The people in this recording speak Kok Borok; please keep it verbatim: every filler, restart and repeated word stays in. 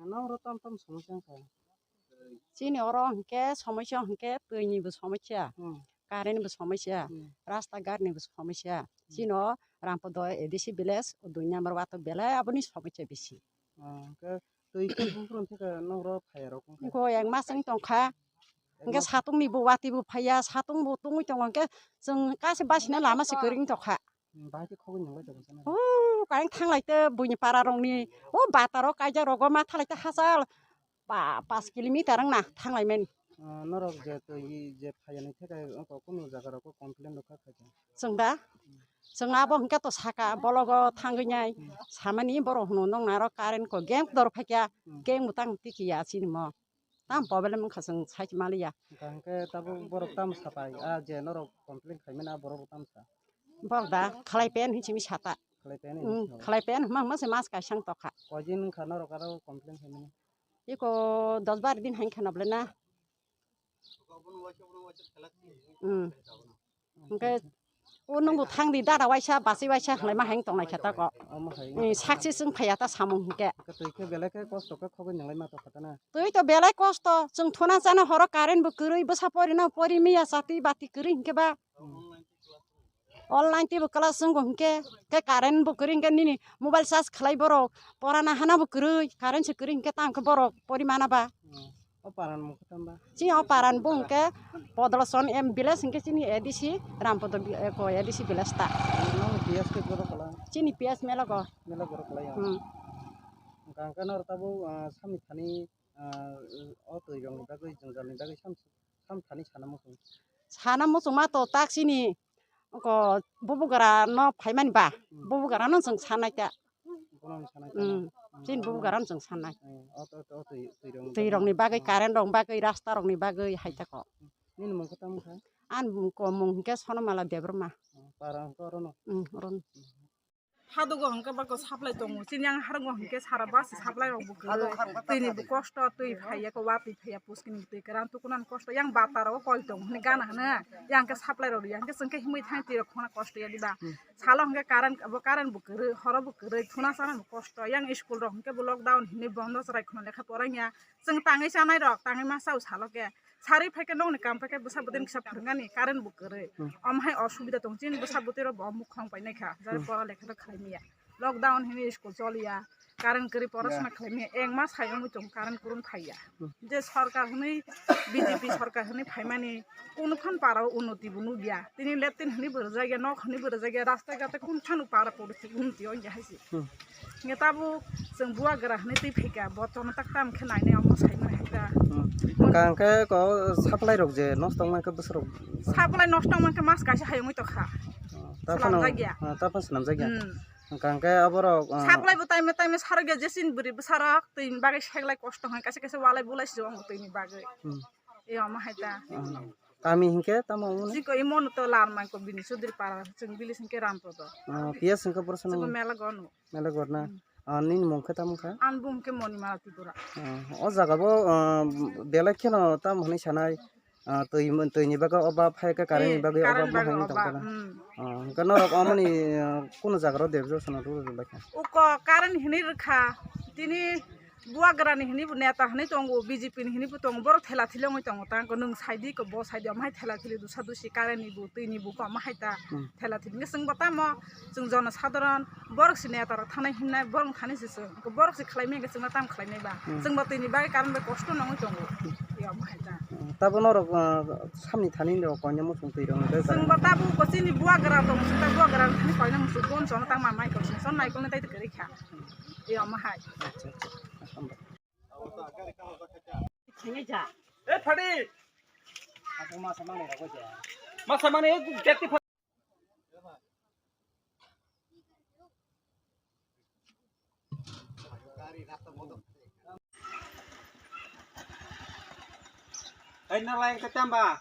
Nang oro tam tam somosya wngkha? Chini oro hwnkhe somosya hwnkhe twi ni bo somosya, Hmm. current ni bo somosya, Hmm. rasta ghat ni bo somosya. Hmm. Chini o Rampodo A D C village o dui number wato belai aboni somosya bisi. Ah, hwnkhe twi khe buphuru hwnkhe nang oro phai rok wngkha? Hwnkhe ek mas wng tongkha. Ek Hwnkhe mas? Satung ni bo wati bo phaiya, satung bo tungwi tongo hwnkhe chwng kaisa basina lama se kwrwng tongkha. Hmm, bahai khe khogwi nang lai tongo sana. O, kain thanglai te buini para rokni, o bataro kaijak rogo ma thalai te hachal pa-, pas kilometer wngna thanglai mani. Ah, norok je twi je phaiya ni thekai oko kunu jaga rok complain rok kha khaikha? Chwng da? Chwng abo hwnkhe to saka bologo thangwi nai Hmm. samani borok hwnwi nong naro current ko geng dor phaikha Hmm. geng butang tiki ya chini mo. Tam problem wngkha chwng sai maliya. Hwnkha hwnkhe tabuk borok tamo sapai, a je norok complain khaimani a borok tamo sa? Borok da khlai pen hinwi simi sata. Khlai pen Hmm, hinwi sata. Khlai pen hwma hwma se mas kaisang tokha. Koi din wngkha norok aro complain khaimani? Iko dos bar din hain khana bole na. Hmm. Hwnkhe o nungbo thangdi dada waisa basi waisa hwnlaima haino tongnai khe tako. Omo hai. Ni sakchi chwng phaiya ta samung hwnkhe. Hwnkhe twi khe belai khe kosto khe khogwi nang lai ma tongkha ta na? Twi to belai kosto, chwng thuna chana horo current bo kwrwi, bwsa porino pori miya chati bati kwrwi hwnkhe ba. Hmm. Online twi bo class wngbo hwnkhe, khe current bo kwrwi hwnkhe nini mobile charge khlai borok, porana hana bo kwrwi, current se kwrwi hwnkhe tamo khe borok pori mana ba. Hmm. O paran mung khe tamba? Chini o paran bo hwnkhe Podoloson M village hwnkhe chini A D C Rampodo vi-, eko A D C village ta. Nang P S khe borok kala? Chini P S Melago. Melago borok kala ya? Hmm. Hwnkha hwnkhe noro tabuk, ah, samni thani, ah, o twi rokni bagwi, jwngjal ni bagwi sam, sam thani sana muchung? Sana muchung ma to tak chini ko bubugra no phaimani ba, Hmm. bubugra no chwng sanai ta. Bono ni sanai Hmm. ta? Chini bubugra no chwng sanai. Eh, o to, o to, twi, twi rokni Twi bagwi, rokni bagwi, hmm. Current rokni bagwi, rasta rokni bagwi hai ta ko. Nini mung khe tamo kha? Ani mung ko mung hwnkhe Sonomala Debbarma. Hmm, para hwnkhe orono? Hmm, orono. Hadugo hwnkhe bako supply tongo. Chini yang harungo hwnkhe sara bus supply rok bo kwrwi. Twini bo kosto, twi phaiya ko, watwi phaiya, puskini twi kwran tukunan kosto. Yang bata rogo kol tongo hwnwi gana hwno. Yang khe supply rok ya. Hwnkhe chwng khe himwi thang twi rok khona kosto ya diba. Hmm. Salo hwnkhe current, bo current bo kwrwi, horo bo kwrwi, thuna sana bo kosto. Yang school rok hwnkhe bo lockdown hinwi bondo chwrai khwna lekha porang ya. Chwng tangwi chanai rok, tangwi ma chao salo khe. Sarwi phai khe nokni kam phai khe bwsa bwtwi kisa phwrwngani current bo kwrwi. Hmm. Omo hai osubida tong chini bwsa bwtwi rok bo mukhang painai kha. Jare Hmm. pora lekha rok khlai maya. Lockdown hinwi school choliya. Current kwrwi porosona Ya. khlai maya. Ek mas hai wngwi tong current kwrwng phaiya. Hmm. Je sorkar hinwi B J P sorkar hinwi phaimani kunu phan para o unnoti bo nukya. Tini latrine hinwi bo rwjakya, nok hinwi bo rwjakya, rasta ghat kunu phan para porisi unnoti ongya hai se. Hmm. Nge tabuk chwng buagra hinwi twi phaikha, bo tono tak tam khe nainai omo saimani hai ta. Hmm. Hwnkha hwnkhe ko supply rok je nosto wngmani khe bwswk rok? Supply nosto wngmani khe mas kaisa hai wngwi tongkha. Oh, ta phano, Swnamjakya. Ah, ta phano swnamjakya. Hmm. Hwnkha hwnkhe aborok, ah, Supply bo time time sarokya, jesini bwrwi bwsarok twini bagwi seklai kosto hwn, kaisa kaisa walai bulai se tongo twini bagwi. Hmm. E omo hai ta. Ah. Kami hinkhe tamo omo ni? Chiko imo no to Larmai ko bini Sudri para, chwng village hinkhe Rampodo. Ah, P S hinkhe borok Chiko sano? Mela gono. Mela gorna. Hmm. Ah, nini mung khe tamo kha? Ani bung khe Monimala Tripura. Ah, o jaga bo, ah, belai kheno tamo hwnwi sanai, ah, twi, twi ni bagwi oba phai khe current ni Eh, bagwi oba current mo bagwi hwnwi oba, tongkha na? Hmm. Ah, hwnkhe norok omo ni, ah, kuno jaga rok debjo sano rw rw lai kha? Uko current hwnwi rwkha. Tini Buagrani hwnwi bo neta hwnwi tongo, B J P ni hwnwi bo tongo, borok thela thili wngwi tongo, tang nwng saidi ko bo saidi, omo hai thela thili dusa dusi current ni bo, twi ni bo, omo hai ta Hmm. thela thili. Hwnkhe chwng bo tamo, chwng jono sadharon, borok se neta rok thanai himnai, borok thani se chwng, borok se khlai maya hwnkhe chwngno tamo khlai nai ba? Hmm. Chwng bo twi ni bagwi current bai kosto nangwi tongo, tei omo hai ta. Hmm. Tabo norok, ah, samni thani rok koinai muchung twi rok nai Chwng ba? Bo tabo ko chini Buagra tongo, chwng ta Buagra thani koinai muchung, bon jono tamo mai ko chwng son nai ko nai tai kwrwi kha. Tei omo hai. Acha, acha. Hambai. Thangwi ja. E phadi. Masa mani, e gate ti pha- Hai na lai ka tamba.